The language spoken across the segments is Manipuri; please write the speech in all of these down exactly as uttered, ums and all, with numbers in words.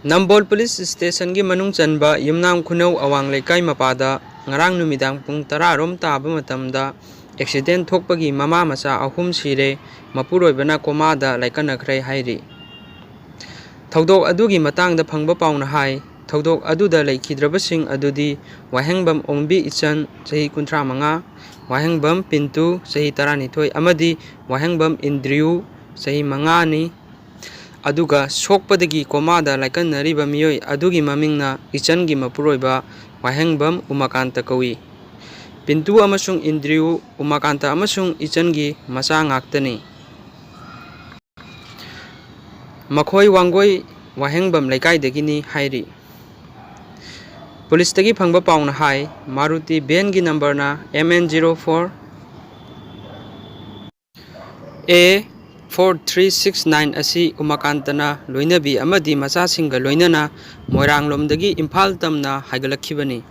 ꯅꯝꯕꯣꯜ ꯄꯨꯂꯤꯁ ꯁ꯭ꯇꯦꯁꯟꯒꯤ ꯃꯅꯨꯡ ꯆꯟꯕ ꯌꯨꯝꯅꯥꯝ ꯈꯨꯅꯧ ꯑꯋꯥꯡ ꯂꯩꯀꯥꯏ ꯃꯄꯥꯗ ꯉꯔꯥꯡ ꯅꯨꯃꯤꯗꯥꯡ ꯄꯨꯡ ꯇꯔꯥ ꯔꯣꯝ ꯇꯥꯕ ꯃꯇꯝꯗ ꯑꯦꯛꯁꯤꯗꯦꯟ ꯊꯣꯛꯄꯒꯤ ꯃꯃꯥ ꯃꯆꯥ ꯑꯍꯨꯝ ꯁꯤꯔꯦ, ꯃꯄꯨꯔꯣꯏꯕꯅ ꯀꯣꯃꯥꯗ ꯂꯥꯏꯀꯠꯅꯈ꯭ꯔꯦ ꯍꯥꯏꯔꯤ꯫ ꯊꯧꯗꯣꯛ ꯑꯗꯨꯒꯤ ꯃꯇꯥꯡꯗ ꯐꯪꯕ ꯄꯥꯎꯅ ꯍꯥꯏ, ꯊꯧꯗꯣꯛ ꯑꯗꯨꯗ ꯂꯩꯈꯤꯗ꯭ꯔꯕꯁꯤꯡ ꯑꯗꯨꯗꯤ ꯋꯥꯍꯦꯡꯕꯝ ꯑꯣꯡꯕꯤ ꯏꯆꯟ, ꯆꯍꯤ ꯀꯨꯟꯊ꯭ꯔꯥ ꯃꯉꯥ, ꯋꯥꯍꯦꯡꯕꯝ ꯄꯤꯟꯇꯨ, ꯆꯍꯤ ꯇꯔꯥꯅꯤꯊꯣꯏ, ꯑꯃꯗꯤ ꯋꯥꯍꯦꯡꯕꯝ ꯏꯟꯗ꯭ꯔꯤꯌꯨ, ꯆꯍꯤ ꯃꯉꯥꯅꯤ꯫ ꯑꯗꯨꯒ ꯁꯣꯛꯄꯗꯒꯤ ꯀꯣꯃꯥꯗ ꯂꯥꯏꯀꯠꯅꯔꯤꯕ ꯃꯤꯑꯣꯏ ꯑꯗꯨꯒꯤ ꯃꯃꯤꯡꯅ ꯏꯆꯟꯒꯤ ꯃꯄꯨꯔꯣꯏꯕ ꯋꯥꯍꯦꯡꯕꯝ ꯎꯃꯥꯀꯥꯟꯇ ꯀꯧꯏ꯫ ꯄꯤꯟꯇꯨ ꯑꯃꯁꯨꯡ ꯏꯟꯗ꯭ꯔꯤꯌꯨ ꯎꯃꯥꯀꯥꯟꯇ ꯑꯃꯁꯨꯡ ꯏꯆꯟꯒꯤ ꯃꯆꯥ ꯉꯥꯛꯇꯅꯤ꯫ ꯃꯈꯣꯏ ꯋꯥꯡꯒꯣꯏ ꯋꯥꯍꯦꯡꯕꯝ ꯂꯩꯀꯥꯏꯗꯒꯤꯅꯤ ꯍꯥꯏꯔꯤ꯫ ꯄꯨꯂꯤꯁꯇꯒꯤ ꯐꯪꯕ ꯄꯥꯎꯅ ꯍꯥꯏ, ꯃꯥꯔꯨꯇꯤ ꯚꯦꯟꯒꯤ ꯅꯝꯕꯔꯅ M N zero four A four three six nine ꯑꯁꯤ ꯎꯃꯥꯀꯥꯟꯇꯅ ꯂꯣꯏꯅꯕꯤ ꯑꯃꯗꯤ ꯃꯆꯥꯁꯤꯡꯒ ꯂꯣꯏꯅꯅ ꯃꯣꯏꯔꯥꯡꯂꯣꯝꯗꯒꯤ ꯏꯝꯐꯥꯜ ꯇꯝꯅ ꯍꯥꯏꯒꯠꯂꯛꯈꯤꯕꯅꯤ꯫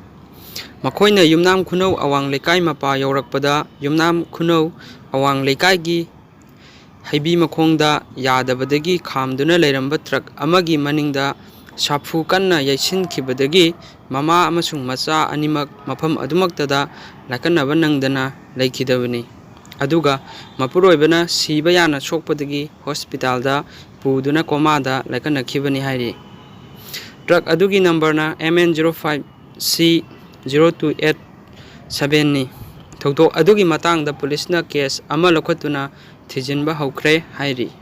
ꯃꯈꯣꯏꯅ ꯌꯨꯝꯅꯥꯝ ꯈꯨꯅꯧ ꯑꯋꯥꯡ ꯂꯩꯀꯥꯏ ꯃꯄꯥ ꯌꯧꯔꯛꯄꯗ, ꯌꯨꯝꯅꯥꯝ ꯈꯨꯅꯧ ꯑꯋꯥꯡ ꯂꯩꯀꯥꯏꯒꯤ ꯍꯩꯕꯤ ꯃꯈꯣꯡꯗ ꯌꯥꯗꯕꯗꯒꯤ ꯈꯥꯝꯗꯨꯅ ꯂꯩꯔꯝꯕ ꯇ꯭ꯔꯛ ꯑꯃꯒꯤ ꯃꯅꯤꯡꯗ ꯁꯥꯐꯨ ꯀꯟꯅ ꯌꯩꯁꯤꯟꯈꯤꯕꯗꯒꯤ ꯃꯃꯥ ꯑꯃꯁꯨꯡ ꯃꯆꯥ ꯑꯅꯤꯃꯛ ꯃꯐꯝ ꯑꯗꯨꯃꯛꯇꯗ ꯂꯥꯏꯀꯠꯅꯕ ꯅꯪꯗꯅ ꯂꯩꯈꯤꯗꯕꯅꯤ꯫ ꯑꯗꯨꯒ ꯃꯄꯨꯔꯣꯏꯕꯅ ꯁꯤꯕ ꯌꯥꯅ ꯁꯣꯛꯄꯗꯒꯤ ꯍꯣꯁꯄꯤꯇꯥꯜꯗ ꯄꯨꯗꯨꯅ ꯀꯣꯃꯥꯗ ꯂꯥꯏꯀꯠꯅꯈꯤꯕꯅꯤ ꯍꯥꯏꯔꯤ꯫ ꯇ꯭ꯔꯛ ꯑꯗꯨꯒꯤ ꯅꯝꯕꯔꯅ M N zero five C zero two eight seven ꯅꯤ꯫ ꯊꯧꯗꯣꯛ ꯑꯗꯨꯒꯤ ꯃꯇꯥꯡꯗ ꯄꯨꯂꯤꯁꯅ ꯀꯦꯁ ꯑꯃ ꯂꯧꯈꯠꯇꯨꯅ ꯊꯤꯖꯤꯟꯕ ꯍꯧꯈ꯭ꯔꯦ ꯍꯥꯏꯔꯤ꯫